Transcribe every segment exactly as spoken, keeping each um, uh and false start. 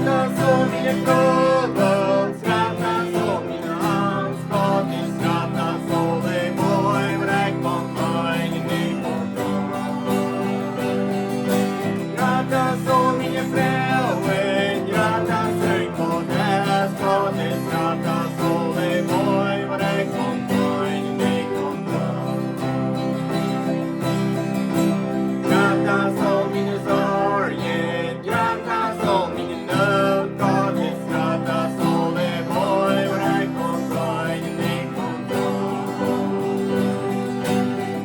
Rata so miene Trubbels, rata so miene Angst, Gott es rata so de Boy, wo ekj kaun sennen, en ekj kaun sennen. Rata so miene Froagen, rata so Gott es, Gott es rata so de Boy, wo ekj kaun sennen, en ekj kaun sennen. Rata so miene Sorjen, rata so miene Noot, Gott es rata so de Boy, wo ekj kaun sennen, en ekj kaun sennen.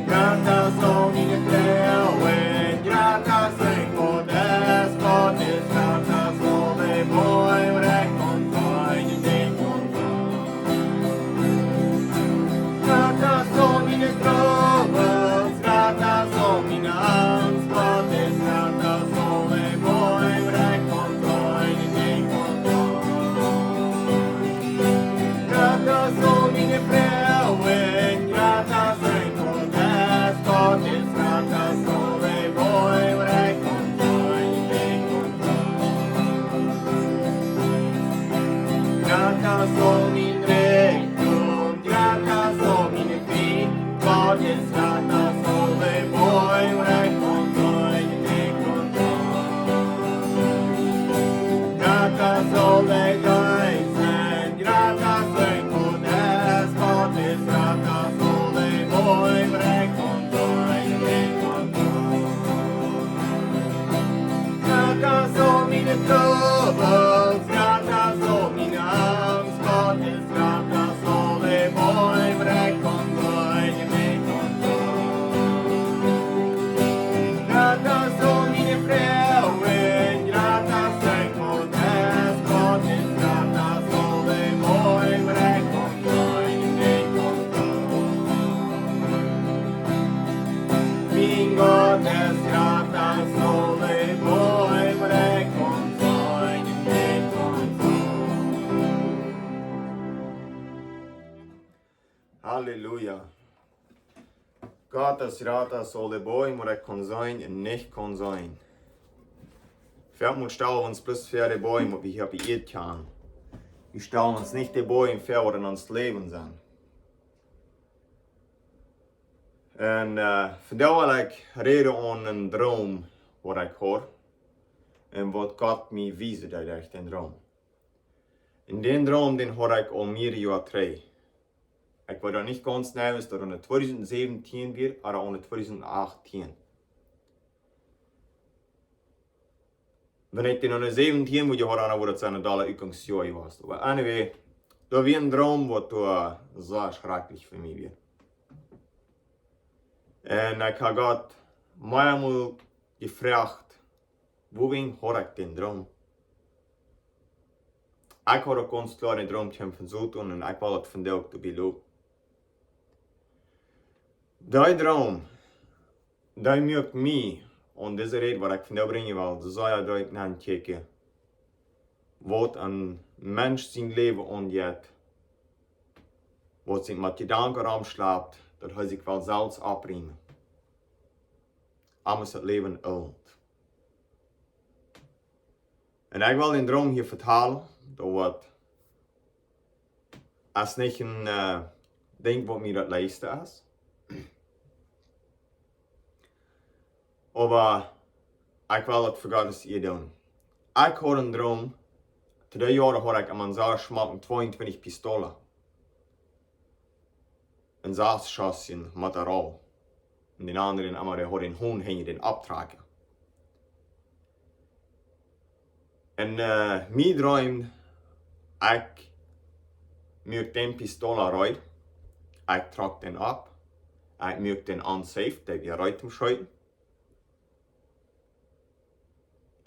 Rata so miene Froagen, rata so Gott es, Gott es rata so de Boy, wo ekj kaun sennen, en ekj kaun sennen. Rata so miene Trubbels, rata so miene Angst, Gott es rata so de Boy, wo ekj kaun sennen, en ekj kaun sennen. Rata so miene Froagen, rata so Gott es, Gott es rata so de Boy, wo ekj kaun sennen, en ekj kaun sennen. Rata so miene Rechtunk, rata so miene Fient, Gott es rata so de Boy, wo ekj kaun sennen, en ekj kaun sennen. Rata so de Jeist, rata so Gott es, Gott es rata so de Boy, wo ekj kaun sennen, en ekj kaun sennen. Rata so miene Trubbels, rata so miene Angst, Gott es rata so de Boy, wo ekj kaun sennen, en ekj kaun sennen. Rata so miene Froagen, rata so Gott es, Gott es rata so de Boy, wo ekj kaun sennen, en ekj kaun sennen. Mien Gott es rata so de Boy, wo ekj kaun sennen, en ekj kaun sennen. Halleluja. Gott es rata so de Boy, wo ekj kaun sennen, en ekj kaun sennen. Wie motten stalen ons bloos ver de Boy, waut wie hia opp de Ieed kjanen. Wie stalen ons nich de Boy ver, waut en ons Läwen sent. Un, äh, vondoag well ekj räden von een Droom, waut ekj haud, un waut Gott mie wiesde derch dän Droom. Un dän Droom, dän haud ekj aul mearere Joa trigj. Ekj weet daut nich gaunz jeneiw, es daut en tweedusent säwentieen wia, ooda en tweedusent achttieen. Wan ekj dän en säwentieen wudd jehaut haben, dan wudd daut sennen een dolla Utgangsjoa jewast. Oba anyway, daut wia een Droom, waut doa sea schrakjlich fa mie wia. Un ekj hab Gott mearemol jefroacht, wuarom haud ekj dän Droom? Ekj haud uk gaunz kloa dän Droom kjeem von Soton un ekj well daut vondoag doabie loten. Dee Droom, dee muak mie aun dise Räd, waut ekj vondoag brinjen well, soo sea doa nenn kjikjen, waut een Mensch sien Läwen aunjeit, waut sikj met Jedanken romschlapt, daut hee sikj well selfst oppbrinjen. Am es daut Läwen oolt. Un ekj well dän Droom hia vetalen, daut woat, es nich een, äh, Dinkj, waut mie daut leichste es. Oba ekj well daut fa Gott sien Ea doonen. Ekj haud een Droom, twee Joa haud ekj aun mien Saul schmocken tweeuntwintich Pistolen. Un sas Schoss met de Rol. Un dän aundren emma, dee haud dän Haunt hinjen dän opptrakjen. Un, äh, mie dreemd, ekj muak dän Pistola reed, ekj trak dän opp, ekj muak dän unsafe, dee wia reed toom scheeten.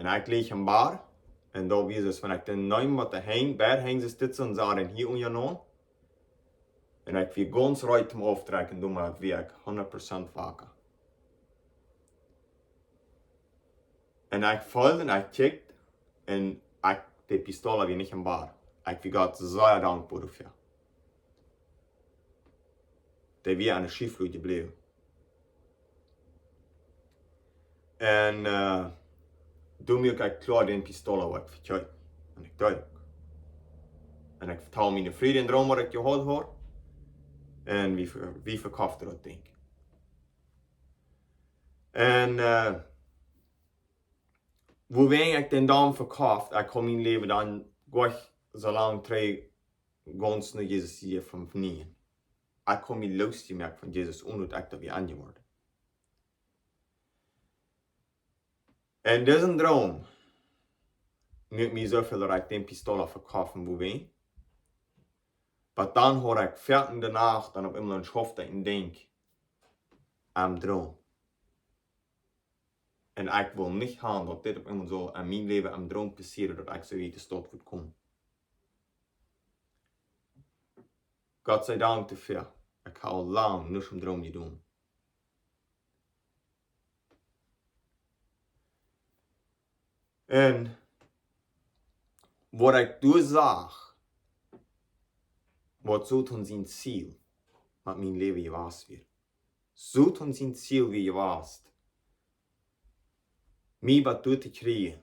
Un ekj leech em Bad, un daut wia soo, wan ekj dän neem met de Henj, beid Henj soo dit un sach dän hia unja aun. Un ekj wia gaunz reed toom auftrakjen, doa wia ekj hundat Prozent waka. Un ekj feeld un ekj kjikjt, un ekj, de Pistola wia nich em Bad. Ekj wia Gott sea dankboa doafäa. Dee wia aun de Schiefluad jebläwen. Un, äh, doa muak ekj kloa dän Pistola waut ekj vekjeept. Ekj deed uk. Un ekj vetald miene Frind dän Droom waut ekj jehaut haud. Un wie, ve- wie vekofften daut Dinkj. Un äh, woo wiet ekj dän Droom vekoft, ekj haud mien Läwen dan goa soo lang trigj gaunz no Jesus hia von nieen. Ekj haud mie loosjemoakt von Jesus, onen daut ekj daut wia aunjeworden. Un disen Droom muak mie soo väl daut ekj dän Pistola vekoft, woo wiet. Oba dan haud ekj vieetieen de Nacht dan opp eemol een Schauft, daut ekj denkj, aum Droom. Un ekj wull nich haben daut dit opp eemol sull aun mien Läwen aum Droom passieren, daut ekj soo wiet de Staut wudd komen. Gott sie Dank doafäa. Ekj haud lang nuscht em Droom jedonen. Un waut ekj doa sach, waut Soton sien Ziel met mien Läwen jewast wia. Soton sien Ziel wia jewast, mie waut doa to kjrieen,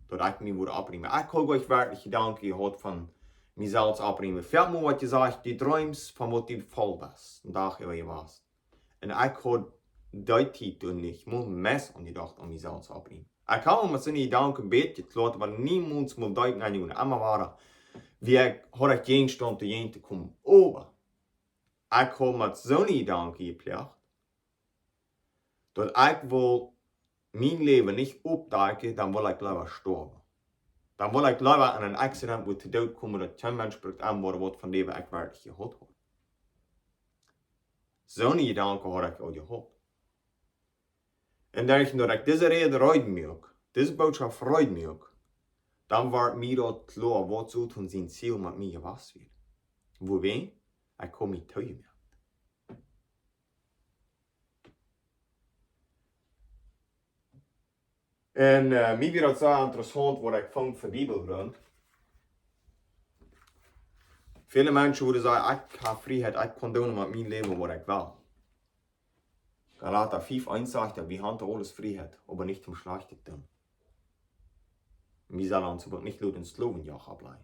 daut ekj mie wudd opriemen. Ekj haud goanich werkjlich Jedanken jehaut von mie selfst opriemen. Väl mea waut jesajcht, du dreemst von waut du voll best, een Dach äwa jewast. Un ekj haud dee Tiet doa nich mol meist aun jedocht, aun mie selfst opriemen. Ekj haud met soone Jedanken een bät jekloat, oba niemols mol deep nenjegonen. Emma wada, woo ekj, haud ekj jäajen jestonen, doa jäajen to komen. Oba ekj haud met soone Jedanken jeploagt, daut ekj wull mien Läwen nich oppdakjen, dan wull ekj leewa stoawen. Dan wull ekj leewa aun een Accident, wua ekj to Doot kom, daut kjeen Mensch brukt aunwoaren waut von Läwen ekj werkjlich jehaut haud. Soone Jedanken haud ekj aul jehaut. Un derch daut ekj dise Räd reed muak, dise Bootschoft reed muak, dan wort mie daut kloa, waut Soton sien Ziel met mie jewast wia. Woo wiet? Ekj haud mie toojemoakt. Un äh, mie wia daut sea interessaunt, waut ekj funk fa Bibelgrunt. Väle Menschen wudden sajen, ekj hab Frieheit, ekj kaun doonen met mien Läwen waut ekj well. Galata fief eent sajcht, daut wie haben aules Frieheit, oba nich toom Schlajchtet doonen. Wie sellen ons oba nich loten Sklowen jane oppläajen.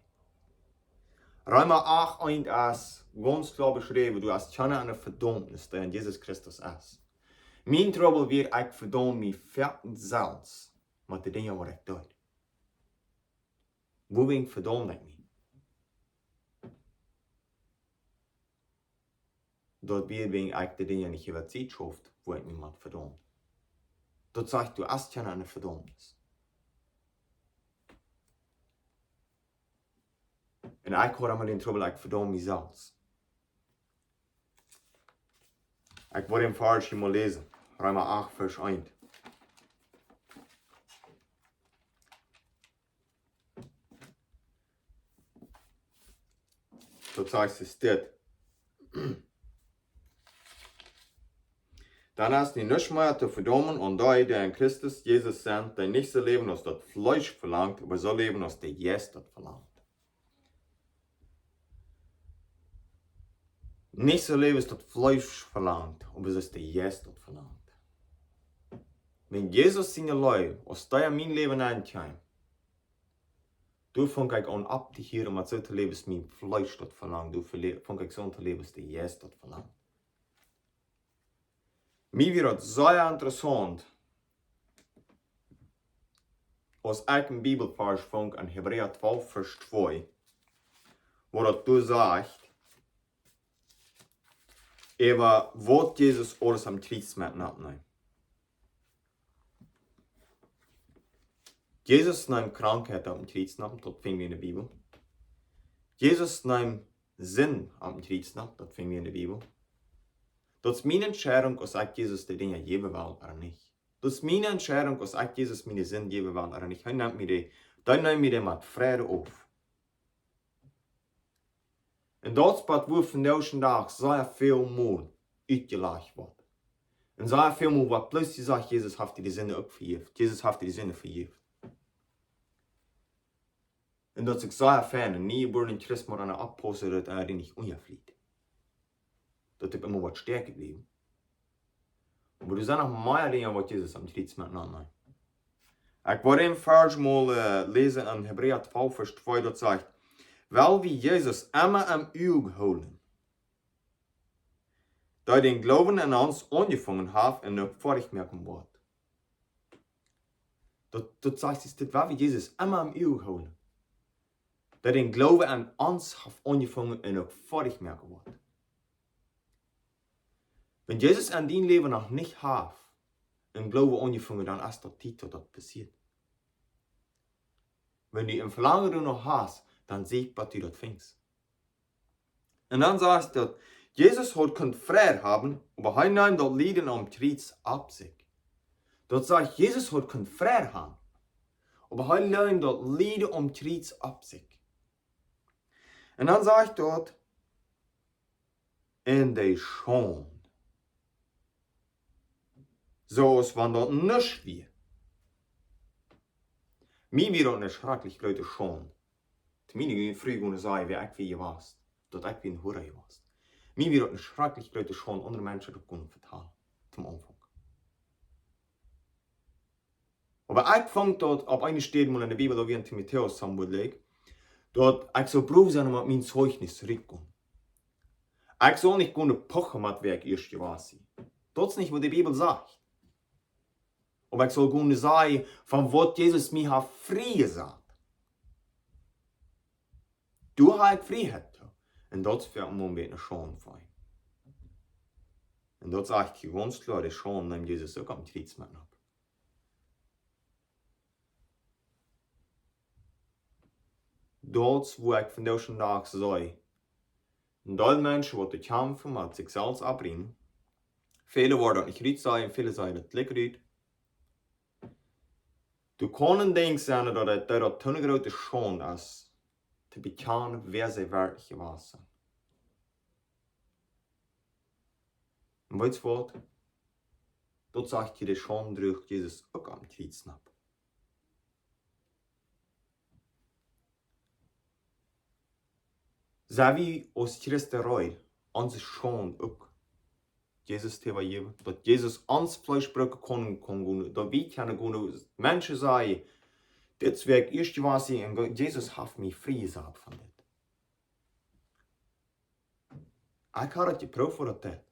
Reema acht eent es gaunz kloa beschräwen, du hast kjeene Vedaumnis, dee en Jesus Christus es. Mien Trubbel wia, ekj vedaumd mie foaken selfst met de Dinja waut ekj deed. Wuarom vedaumd ekj mie? Daut wia, wiels ekj de Dinja nich äwa Tiet schauft, wua ekj mie mott vedaumd. Daut sajcht, du hast kjeene Vedaumnis. Un ekj haud emma dän Trubbel, ekj vedaumd mie selfst. Ekj well dän Varsch hia mol läsen. Reema acht, Varsch eent. Daut sajcht, es dit. Dan es nu nuscht mea to vedaumen aun dee, dee en Christus Jesus sent, dee nich soo läwen aus daut Fleesch velangt, oba soo läwen aus de Jeist daut velangt. Nich soo läwen aus daut Fleesch velangt, oba soo aus de Jeist daut velangt. Wan Jesus siene Leew, aus dee en mien Läwen aunjeem, doa funk ekj aun opptohieren, met soo to läwen aus mien Fleesch daut velangt. Doa vele-, funk ekj soo aun to läwen aus de Jeist daut velangt. Mie wia daut sea interessaunt, aus ekj een Bibelvarsch funk en Hebräa twalf, Varsch twee, wua daut doa sajcht, äwa waut Jesus aules aum Kjriez metneem. Jesus neem Krankheit aum Kjriez, daut finj wie en de Bibel. Jesus neem Sind aum Kjriez, daut finj wie en de Bibel. Daut es miene Entscheidunk, aus ekj Jesus de Dinja jäwen well ooda nich. Daut es miene Entscheidunk, aus ekj Jesus miene Sind jäwen well ooda nich. Hee nemt mie dee, dan nemt mie dee met Freiden auf. Un daut es waut vondoag dän Dach sea väl mol utjelajcht woat. Un sea väl mol woat bloos jesajcht, Jesus haft die de Sind uk vejäft. Jesus haft die de Sind vejäft. Un daut es uk sea fein, een niejebuarna Christ mott aun oppaussen, daut hee nich unjafliet. Daut hee emma woat stoakj bliewen. Oba doa sent noch mea Dinja, waut Jesus aum Kjriez metneem. Ekj wull een Varsch mol, äh, läsen en Hebräa twalf, Varsch twee, daut sajcht: "Wiels wie Jesus emma em Uag hoolen, dee dän Gloowen aun ons aunjefongen haft un uk foadich moaken woat." Daut, daut sajcht, es dit, wiels wie Jesus emma em Uag hoolen, dee dän Gloowen aun ons haft aunjefongen un uk foadich moaken woat. Wan Jesus en dien Läwen noch nich haft een Gloowen aunjefongen, dan es daut Tiet, daut daut passieet. Wan du een Velangen doano hast, dan secha, daut du daut finjst. Un dan sajcht daut, Jesus haud kunt Freid haben, oba hee neem daut Lieden aum Kjriez opp sikj. Daut sajcht, Jesus haud kunt Freid haben, oba hee neem daut Lieden aum Kjriez opp sikj. Un dan sajcht daut, un de Schaund, soo aus wan daut nuscht wia. Mie wia daut eene schrakjlich groote Schaund, to miene Fru gonen sajen, wäa ekj wia jewast, daut ekj wia een Hura jewast. Mie wia daut eene schrakjlich groote Schaund, aundre Menschen daut gonen vetalen, toom Aunfank. Oba ekj funk daut opp eene Städ mol en de Bibel, daut wia en Timotäus, some would like, daut ekj sull proowen sennen, met mien Zeichnis trigj to komen. Ekj sull nich gonen pochen met wäa ekj ieescht jewast sie. Daut es nich, waut de Bibel sajcht. Oba ekj sull gonen sajen, von waut Jesus mie haft frie jesat. Doa hab ekj Frieheit too. Un daut es fa mie een bät eene Schaund fa am. Un daut sajcht hia gaunz kloa, de Schaund neem Jesus uk aum Kjriez met opp. Daut es, woo ekj vondoag dän Dach see, een Deel Menschen, waut doa kjamfen met sikj selfst oppbrinjen. Väle woaren daut nich rut sajen, väle sajen daut jlikj rut. Doa kaun een Dinkj sennen, daut et, daut et to eene groote Schaund es, to bekjanen, wäa see werkjlich jewast sent. Un weetst waut? Daut sajcht hia, de Schaund druach Jesus uk aum Kjriez opp. Sent wie aus Christen reed, onse Schaund uk Jesus to äwajäwen, daut Jesus ons Fleesch brucken kaun, kaun gonen, daut wie kjennen gonen, Menschen sajen, dit es wäa ekj ieescht jewast sie, un Gott, Jesus haft mie frie jesat von dit. Ekj hab daut jeprooft, waut daut deit.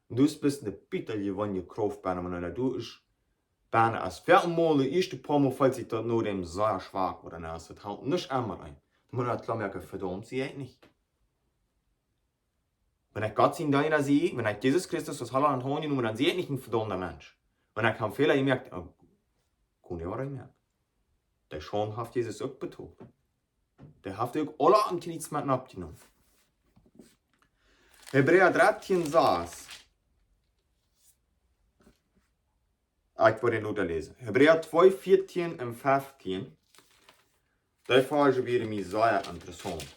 Du best eene Pietel jewonne Krauft bennen, wan du es bennen aus veertien Mol, de ieeschte poa Mol feelt sikj daut no däm sea schwak, ooda aus daut helt nich emma aun. Dan mott eena daut kloa moaken, vedaumt sie ekj nich. Wan ekj Gott sien Deena sie, wan ekj Jesus Christus aus Heilaunt aunjenomen, dan sie ekj nich een vedaumda Mensch. Wan ekj hab Fäla jemoakt, oh, kunn ekj waut jemoakt. De Schaund haft Jesus uk betolt. Dee haft uk aule aum Kjriez met oppjenomen. Hebräa dartieen sas. Ah, ekj woa dän lota läsen. Hebräa twee, veertien un feftieen. Dee Varsch wieren mie sea interessaunt.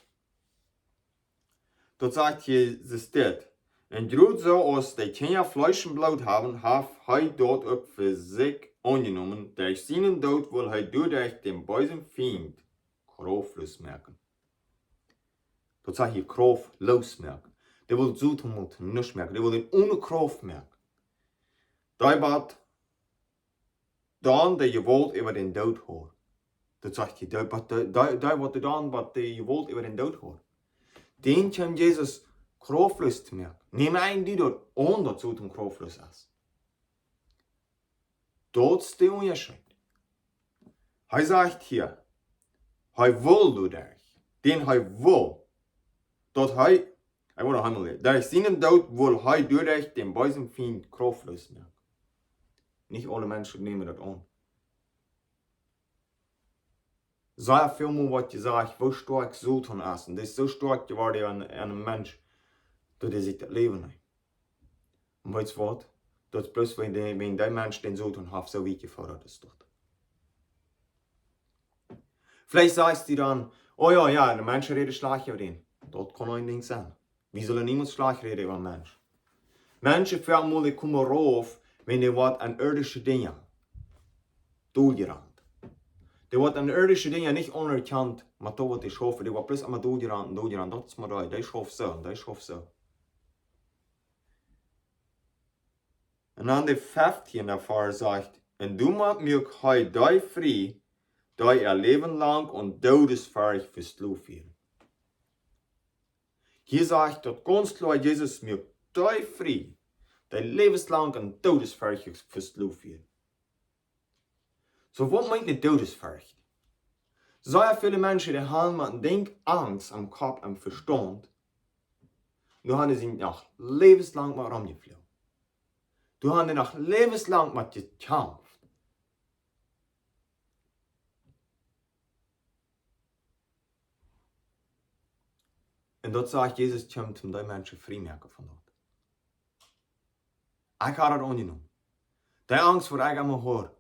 Daut sajcht hia, sajcht dit: "Un krakjt soo aus de Kjinja Fleesch un Bloot haben, haft hee daut uk fa sikj aunjenomen. Derch sienen Doot well hee doaderch dän beesen Fient kraftlos moaken." Daut sajcht hia kraftlos moaken. Dee well Soton nich moaken. Dee well dän one Krauft moaken. Dee waut dan de Jewault äwa dän Doot haud. Daut sajcht hia, dee waut de, dee, dee waut dan waut de Jewault äwa dän Doot haud. Dän kjeem Jesus kraftlos to moaken. Näm eena die daut aun, daut Soton kraftlos es. Daut es de Unjascheet. Hee sajcht hia, hee well doaderch. Dän hee well. Daut hee, hee woat noch eemol läsen. Derch sienen Doot well hee doaderch dän beesen Fient kraftlos moaken. Nich aule Menschen nämen daut aun. Sea väl mol woat jesajcht, woo stoakj Soton es. Un dee es soo stoakj jeworden aun, aun een Mensch, daut hee sikj daut Läwen nemt. Un weetst waut? Daut es bloos wäajen dee, wäajen dee Mensch dän Soton haft soo wiet jefeelt es doa. Veleicht sajchst du dan, oh jo, jo, de Menschen räden schlajcht äwa dän. Daut kaun een Dinkj sennen. Wie sellen niemols schlajcht räden äwa een Mensch. Menschen, väl mol, dee komen rauf, wan dee woat aun irdische Dinja doljerant. Dee woat aun irdische Dinja nich aunerkjant, oba daut waut dee schaufen, dee woat bloos emma doljerant un doljerant. Daut es mau dee, dee schauft soo un dee schauft soo. Un dan de feftieen doavon sajcht, Un doamet muak hee dee frie, dee äa Läwen lang aun Doodesforcht vesloft wieren. Hia sajcht daut gaunz kloa, Jesus muak dee frie, dee läwenslang aun Doodesforcht vesloft wieren. Soo, waut meent de Doodesforcht? Sea väle Menschen, dee haben mau een Dinkj Angst aum Kopp, aum Vestaunt. Doa haben see noch läwenslang mau romjeflogen. Doa haben see noch läwenslang mau jekjamft. Un daut sajcht, Jesus kjemt om dee Menschen frie moaken von daut. Ekj hab daut aunjenomen. Dee Angst, waut ekj emma haud,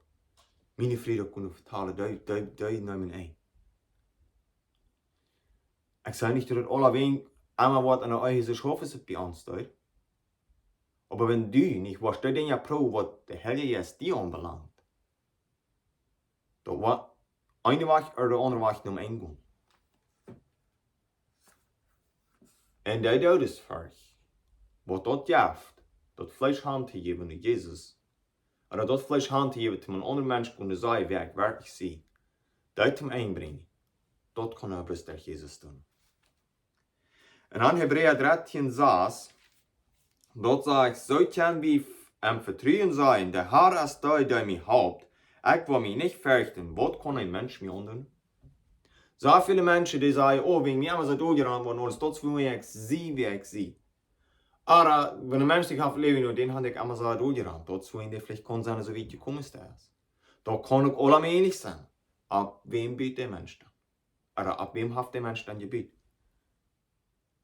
miene Frind kunnen vetalen, dee, dee, dee neemen aun. Ekj saj nich, daut daut aulawäajen emma woat aun de eewje Schaufel bie ons doa. Oba wan du nich woascht dee Dinja proowen, waut de Heilje Jeist die aunbelangt, daut woat eene Wajch ooda de aundre Wajch no Enj gonen. Un dee Doodesforcht, waut daut jeft, daut Fleesch hantojäwen no Jesus, ooda daut Fleesch hantojäwen, om een aundren Mensch kunnen sajen, wäa ekj werkjlich sie, dee toom Enj brinjen, daut kaun bloos derch Jesus doonen. Un aun Hebräa dartieen sas, daut sajcht: Soo kjenn wie em Vetruen sajen: De Herr es dee, dee mie halpt. Ekj woa mie nich ferchten, waut kaun een Mensch mie aundoonen? Soo väle Menschen, dee sajen: Oh, wäajen mie emma soo derchjerant woat, aules daut, woo ekj sie, woo ekj sie. Oba wan een Mensch sikj haft läwen, un dän haud ekj emma soo derchjerant, daut es, woo dee veleicht kaun sennen, soo wiet jekomen es. Daut kaun uk aula mäajlich sennen. Opp wäm bit de Mensch dan? Ooda opp wäm haft de Mensch dan jebut?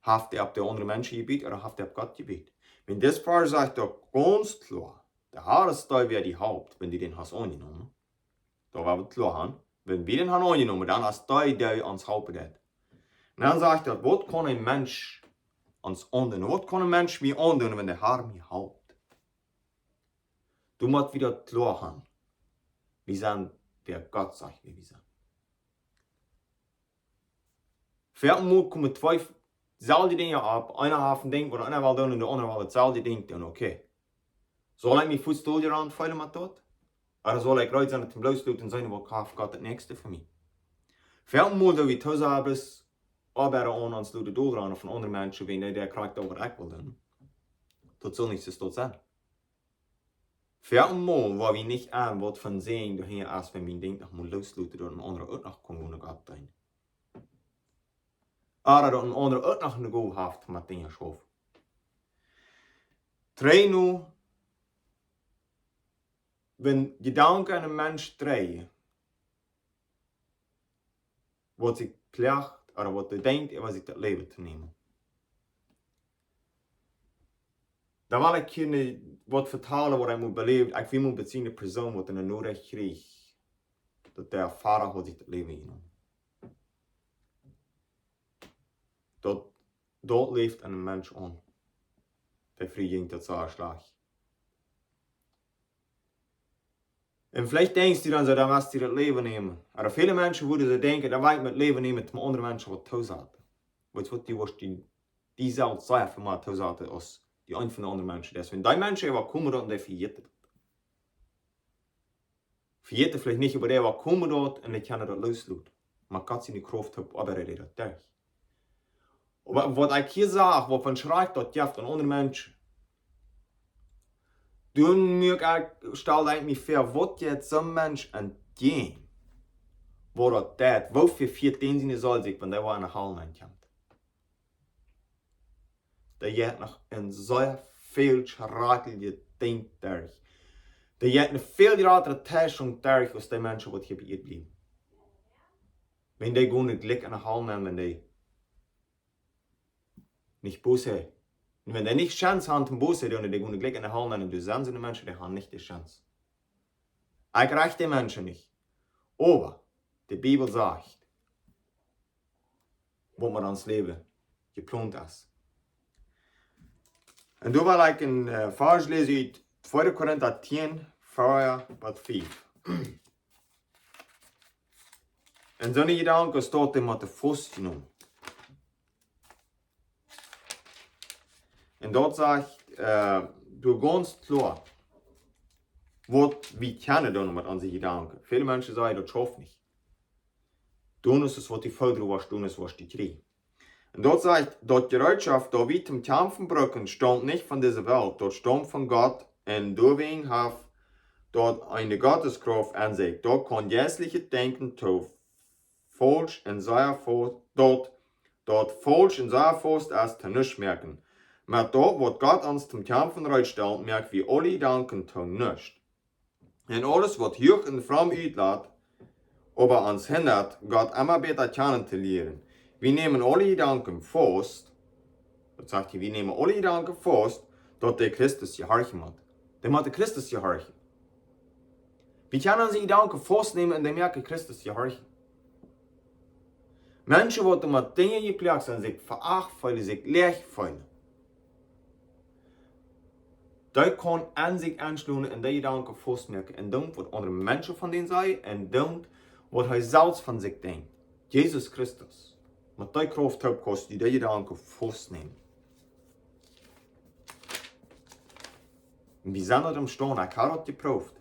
Haft hee opp de aundre Menschen jebut ooda haft hee opp Gott jebut? Wan dis Varsch sajcht daut gaunz kloa: De Herr es dee, wäa die halpt, wan du dän hast aunjenomen. Daut woa wie kloa haben. Wan wie dän haben aunjenomen, dan es dee, dee ons halpen deit. Un dan sajcht daut: Waut kaun een Mensch ons aundoonen? Waut kaun een Mensch mie aundoonen, wan de Herr mie halpt? Du motst wada kloa haben. Wie sent, wäa Gott sajcht, wäa wie sent. Väl mol komen twee selwje Dinja opp. Eena haft een Dinkj, waut eena well doonen, un de aundra well daut selwje Dinkj doonen. Okay. Saul ekj mie fuaz derchjerant feelen met daut? Ooda saul ekj reed sennen, daut to loossloten un seenen, waut haft Gott daut näakjste fa mie? Väl mol doo wie too sea bloos oabeiden aun ons loten derchjerant von aundre Menschen, wan dee, dee krakjt doonen, waut ekj well doonen. Daut saul nich soo sennen. Väl mol woa wie nich aun, waut fa een Säajen doa hinja es, wan wie doonen noch mol loosloten, daut een aundra uk noch kaun no Gott deenen. Ooda daut een aundra uk noch eene Gow haft met Dinja schaufen. Dree nu, wan Jedanken aun een Mensch dreien, waut sikj ploagt, ooda waut hee denkjt, äwa sikj daut Läwen to nämen. Dan well ekj hia waut vetalen, waut ekj mol beläft. Ekj wia mol bie eene Persoon, waut eene Norecht kjrieech, daut äa Voda haud sikj daut Läwen jenomen. Daut, daut läft een Mensch aun. Dee Fru jinkj daut sea schlajcht. Un veleicht denkjst du dan soo, dan woascht du daut Läwen nämen. Oba väle Menschen wudden soo denkjen, dan woa ekj mien Läwen nämen, om aundre Menschen waut to sajen. Weetst waut, du woascht die, die selfst sea väl mea to sajen aus dee een von de aundre Menschen. Daut wan dee Menschen äwakomen daut, un dee vejäten daut. Vejäten veleicht nich, oba dee äwakomen daut un dee kjennen daut loosloten. Oba Gott siene Krauft haft, oba dee deed daut derch. Oba waut ekj hia sach, waut fa een Schrikj daut jeft aun aundre Menschen. Dan muak ekj, stal ekj mie väa, waut jeit soon Mensch aun dän, waut daut deit, woo vefieet dän siene Seel sikj, wan dee wada enne Hal nenn kjemt. Dee jeit noch een sea väl schrakjlichet Dinkj derch. Dee jeit eene väl jratre Tieschung derch aus dee Menschen, waut hia bie Ieed bliewen. Wan dee gonen jlikj enne Hal nenn, wan dee nich Buss. Un wan dee nich Chance haben toom Buss doonen, dee gonen jlikj enne Hal nenn, un doa sent soone Menschen, dee haben nich de Chance. Ekj rajcht dee Menschen nich. Oba de Bibel sajcht, waut met ons Läwen jeplont es. Un doa well ekj een, äh, Varsch läsen ut tweede Korinta tieen, vea bat fief. Un soone Jedanken es daut, dee motten faustjenomen. Un daut sajcht, äh, doa gaunz kloa. waut wie kjennen doonen met onse Jedanken. Väle Menschen sajen, daut schauft nich. Doonen es waut du veedroagen woascht, doonen es waut du kjrieen. Un daut sajcht, daut Jereetschoft, daut wie toom Kjamfen brucken, staumt nich von dise Welt, daut staumt von Gott. Un doawäajen haft daut eene Gotteskrauft aun sikj. Daut kaun jeistlichet Denkjen too faulsch un sea faust, daut, daut faulsch un sea faust es, to nuscht moaken. Met daut, waut Gott ons toom Kjamfen reed stalt, moak wie aule Jedanken to nuscht. Un aules, waut huach un fromm utlat, oba ons hindat, Gott emma bäta kjanen to lieren. Wie nämen aule Jedanken faust, daut sajcht hia, wie nämen aule Jedanken faust, daut dee Christus jehorchen mott. Dee mott Christus jehorchen. Wie kjennen onse Jedanken faustnämen un dee moaken Christus jehorchen. Menschen, waut met Dinja jeploagt sent, sikj veacht feelen, sikj leeg feelen, dee kaun aun sikj aunschlonen un dee Jedanken faustmoaken un doonen, waut aundre Menschen von dän sajen, un doonen, waut hee selfst von sikj denkjt. Jesus Christus, met dee Krauft toop kaust du dee Jedanken faustnämen. Un wie sent daut em Staund, ekj hab daut jeprooft.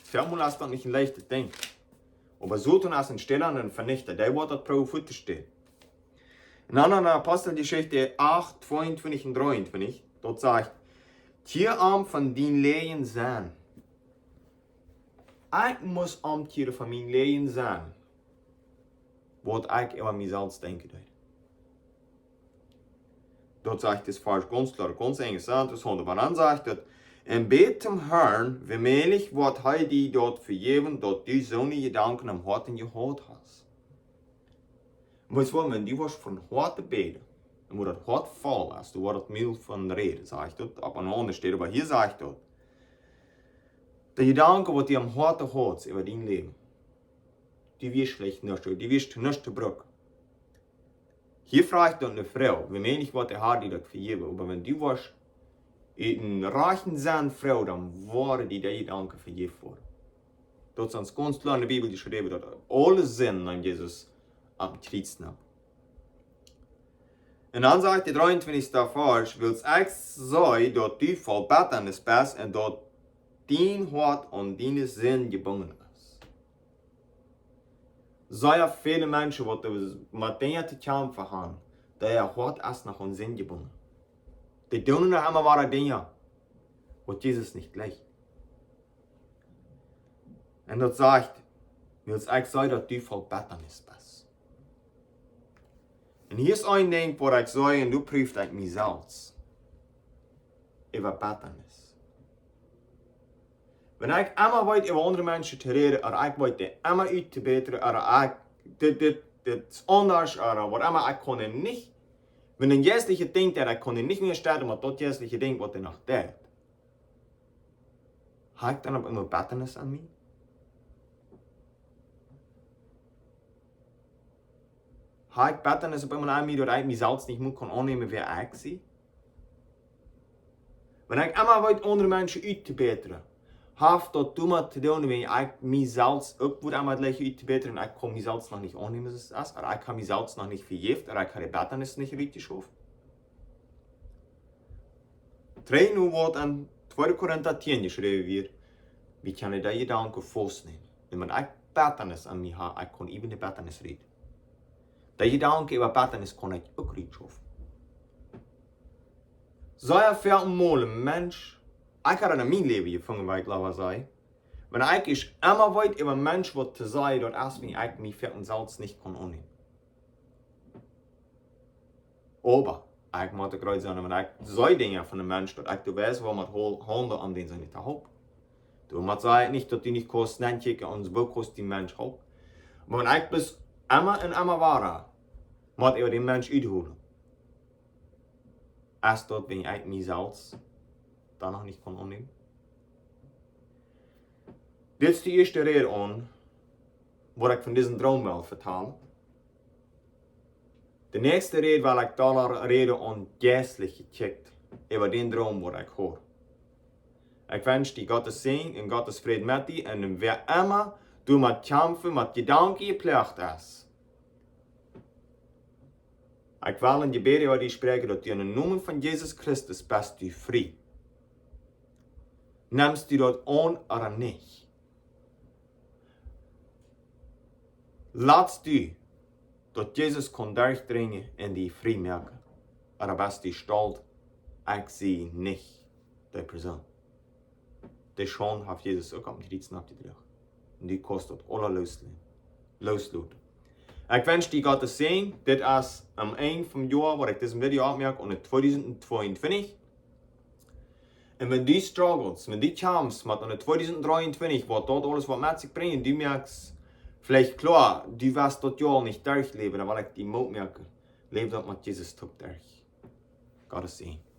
Välmol es daut nich een leichtet Dinkj. Oba Soton es een Stäla un een Venichta, dee woat daut proowen väatostalen. Un dan en Aposteljeschicht acht, tweeuntwintich un dreeuntwintich, daut sajcht: Kjier am von dien Läajen sennen. Ekj mott omkjieren von mien Läajen sennen, waut ekj äwa mie selfst denkjen deed. Daut sajcht dis Varsch gaunz kloa, gaunz enj, sea interessaunt. Oba dan sajcht et: Un bäd toom Harn, woomäajlich woat hee die daut vejäwen, daut du soone Jedanken em Hoat jehaut hast. Oba wan du woascht von Hoat bäden, un wua daut Hoat voll es, doa woat daut Mul von räden, sajcht et opp eene aundre Städ, oba hia sajcht et, de Jedanken, waut du em Hoat hast äwa dien Läwen, dee wieescht veleicht nich, dee wieescht nich to brucken. Hia froagt daut eene Fru, woomäajlich woat de Har die daut vejäwen, oba wan du woascht ut een rajchten Senn froagen, dan woaren die dee Jedanken vejäft woaren. Daut es ons gaunz kloa enne Bibel jeschräwen, daut aule Sinden aun Jesus aum Kjriez neem. Un dan sajcht de dreeuntwintichste Varsch: Wiels ekj see, daut du voll Bettanis best un daut dien Hoat aun diene Sind jebungen es. Sea väle Menschen, waut met Dinja to kjamfen haben, dee äa Hoat es noch aun Sind jebungen. Dee doonen noch emma wada Dinja, waut Jesus nich jlikjt. Un daut sajcht: Wiels ekj see, daut du voll Bettanis best. Un hia es een Dinkj, waut ekj see, un doa proow ekj mie selfst äwa Bettanis. Wan ekj emma weet äwa aundre Menschen to räden, ooda ekj weet dee emma uttobätren, ooda ekj, dit, dit, dit es aundasch, ooda waut emma, ekj kaun nich, wan een jeistlicha Dinkj, daut ekj kaun nich mea stonen met daut jeistlicha Dinkj, waut hee noch deed. Hab ekj dan opp eemol Bettanis aun mie? Hab ekj Bettanis opp eemol aun mie, daut ekj mie selfst nich mea kaun aunnämen, wäa ekj sie? Wan ekj emma weet aundre Menschen uttobätren, haft daut doamet to doonen, wan ekj mie selfst uk woa emma daut jlikje uttobätren, ekj kaun mie selfst noch nich aunnämen, soo aus et es, ooda ekj hab mie selfst noch nich vejäft, ooda ekj hab de Bettanis nich rutjeschauft? Dree nu, waut en tweede Korinta tieen jeschräwen woat, wie kjennen dee Jedanken faustnämen. Un wan ekj Bettanis aun mie hab, ekj kaun äwa de Bettanis räden. Dee Jedanken äwa Bettanis kaun ekj uk rutschaufen. Sea väl mol een Mensch, ekj hab daut en mien Läwen jefungen, waut ekj leewa see, wan ekj ieescht emma weet äwa een Mensch waut to sajen, daut es, wan ekj mie fa mie selfst nich kaun aunnämen. Oba ekj mott uk reed sennen, wan ekj see Dinja von een Mensch, daut ekj doa wees, woo met hol-, haundlen, om dän sien nich to halpen. Doamet saj ekj nich, daut du nich kaust nenkjikjen, ons Buak kaust dän Mensch halpen. Oba wan ekj bloos emma un emma wada mott äwa dän Mensch uthoolen, es daut, wan ekj mie selfst dan noch nich kaun aunnämen? Dit es de ieeschte Räd aun, waut ekj von disen Droom well vetalen. De näakjste Räd well ekj doa räden aun jeistlich jekjikjt, äwa dän Droom, waut ekj haud. Ekj wensch die Gottes Säajen un Gottes Fräd met die un wäa emma doa met kjamfen, met Jedanken jeploagt es. Ekj well een Jebäd äwa die spräakjen, daut du en dän Nomen von Jesus Christus best du frie. Nemst du daut aun ooda nich? Latst du daut Jesus kaun derchdrinjen un die frie moaken? Ooda best du stolt: Ekj sie nich dee Persoon? De Schaund haft Jesus uk opp däm Kjriez noppjedroagen. Un du kaust daut aules loosloten. Ekj wensch die Gott sienen Säajen. Dit es aum Enj vom Joa, waut ekj dit Video oppmoak, aune tweedusent tweeuntwintich. Un wan du struggles, wan du kjamfst met aune tweedusent dreeuntwintich, waut daut aules waut met sikj brinjt, du moakst veleicht kloa, du woascht daut Joa nich derchläwen, dan well ekj die Moot moaken: Läw daut met Jesus toop derch. Gott sienen Säajen.